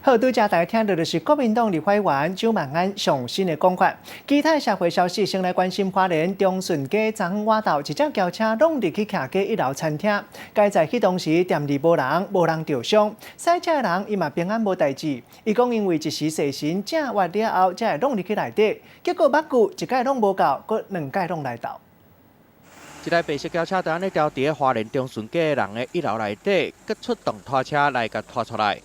好，拄才大家聽到的是國民黨立法委員蔣萬安上新的講法。其他社會消息，先來關心花蓮長順街昨昏晝，一隻轎車挵入去徛家一樓餐廳，佳哉彼當時店內無人，無人著傷，駛車的人伊嘛平安無代誌。伊講因為一時細神正越了後，才會挵入去內底，結果目久一擺攏無夠，閣兩擺攏來鬥。這台白色轎車就按呢牢佇花蓮長順街人的一樓內底，閣出動拖車來共拖出來。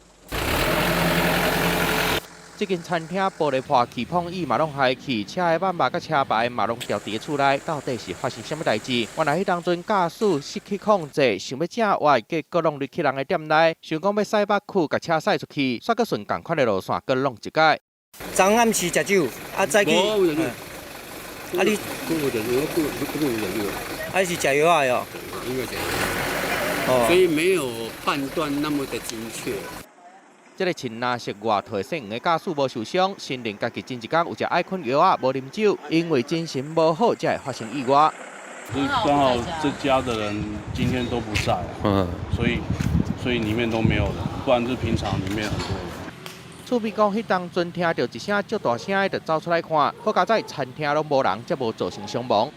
這間餐廳玻璃破去，碰椅嘛攏害去，車的挽把佮車牌嘛攏牢佇厝內，到底是發生啥物代誌？原來彼當陣駕駛失去控制，想欲正越，結果挵入去人的店內，想講欲駛腹區，共車駛出去，煞閣順仝款的路線，閣挵一擺。昨暗時食酒，啊早起，啊你，啊你是食藥仔的哦？應該食藥，所以沒有判斷那麼的精確。這个穿藍色外套姓黃的駕駛無受傷，承認家己前一工有食愛睏藥仔，無啉酒，因為精神無好，才會發生意外。剛好這家的人今天都不在，所以裡面都沒有人，不然就平常裡面很多人。厝邊講，彼當陣聽著一聲足大聲的，就走出來看，好佳哉餐廳攏無人，才無造成傷亡。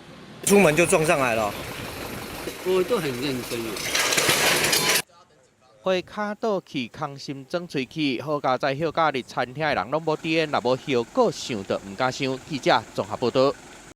出門就撞上來了。我都很認真。花跤倒去，空心裝喙齒，好佳哉歇假日餐廳的人攏無佇，若無後果想都毋敢想。記者綜合報導。